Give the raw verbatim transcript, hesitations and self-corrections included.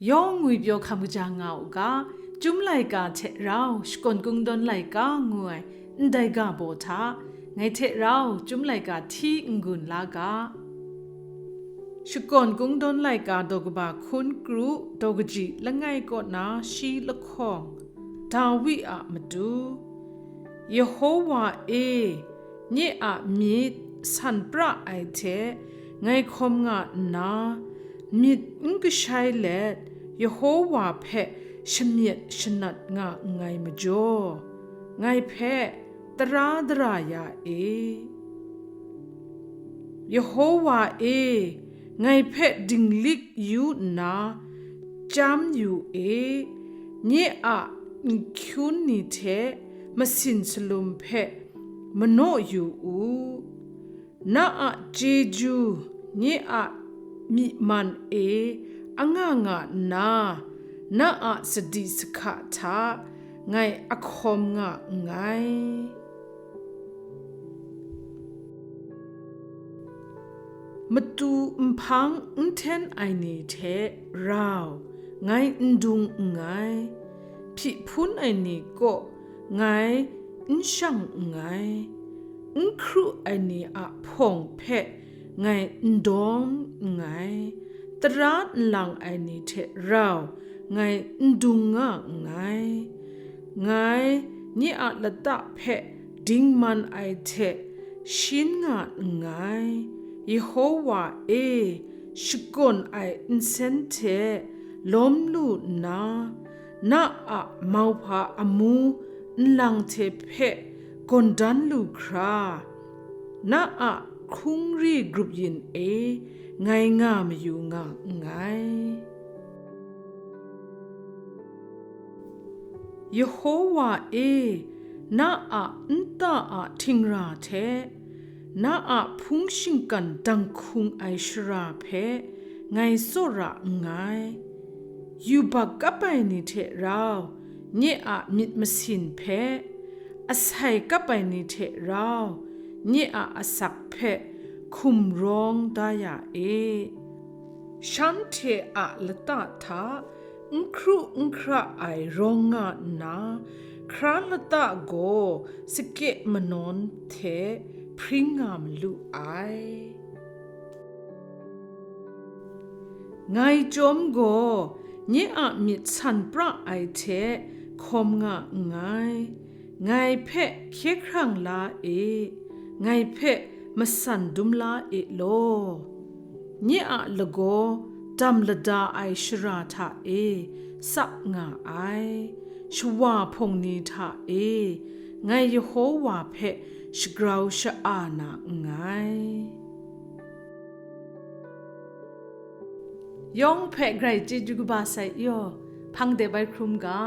Yawng ngwipyaw hkam kaja nga u ga, Chyum laika hte rau Shakawn Kungdawn laika ngu ai ndai ga baw hta, ngai hte rau Chyum laika hti n-gun la ga. Shakawn Kungdawn laika daw kaba hkun kru daw kaji langai kaw na shi lahkawng, Dawi a matu. Yehowa e, nye a myit san pra ai hte ngai hkawm nga nna, myit n kashai let Yehowa hpe shamyet shanat nga nngai majaw, ngai hpe tara dara ya e. Yehowa e, ngai hpe dinglik yu nna, chyam yu e, nye a n-hkyun ni hte masin salum hpe manaw yu u. Na a chyeju nye a myi man e anga nga nna, na a sadi sahka hta ngai ahkawm nga nngai. Matu nhpang n hten ai ni hte rau ngai n dung nngai, hpyi hpun ai ni kaw ngai n shang nngai, n hkru ai ni a hpawng hpe ngai n dawng nngai, tara n lang ai ni hte rau ngai n dung nga nngai. Ngai nye a lata hpe dingman ai hte shin nga nngai. Yehowa e, shakawn ai nsen hte lawm lu nna, na a mauhpa amu nlang hte hpe gawn dan lu hkra, na a hkungri grup yin e ngai nga mayu nga nngai. Yehowa e, na a nta a htingra hte, na a hpung shingkan dang hkung ai shara hpe ngai tsawra nngai. Yubak kap ai ni hte rau nye a myit masin hpe, asai kap ai ni hte rau nye a asak hpe hkum rawng da ya e. Shanhte a lata hta n hkru n hkra ai rawng nga nna, hkra lata gaw sake manawn hte hpring nga malu ai. Ngai chyawm gaw, nye a myit san pra ai hte hkawm nga nngai. Ngai hpe hkye hkrang la e, ngai hpe masan dum la e law. Nye a lagaw dam lada ai shara hta e tsap nga ai, shawa hpawng ni hta e ngai Yehowa hpe shagrau sha-a na nngai. Yawng hpe grai chyeju kaba sai yaw, hpang de bai hkrum ga.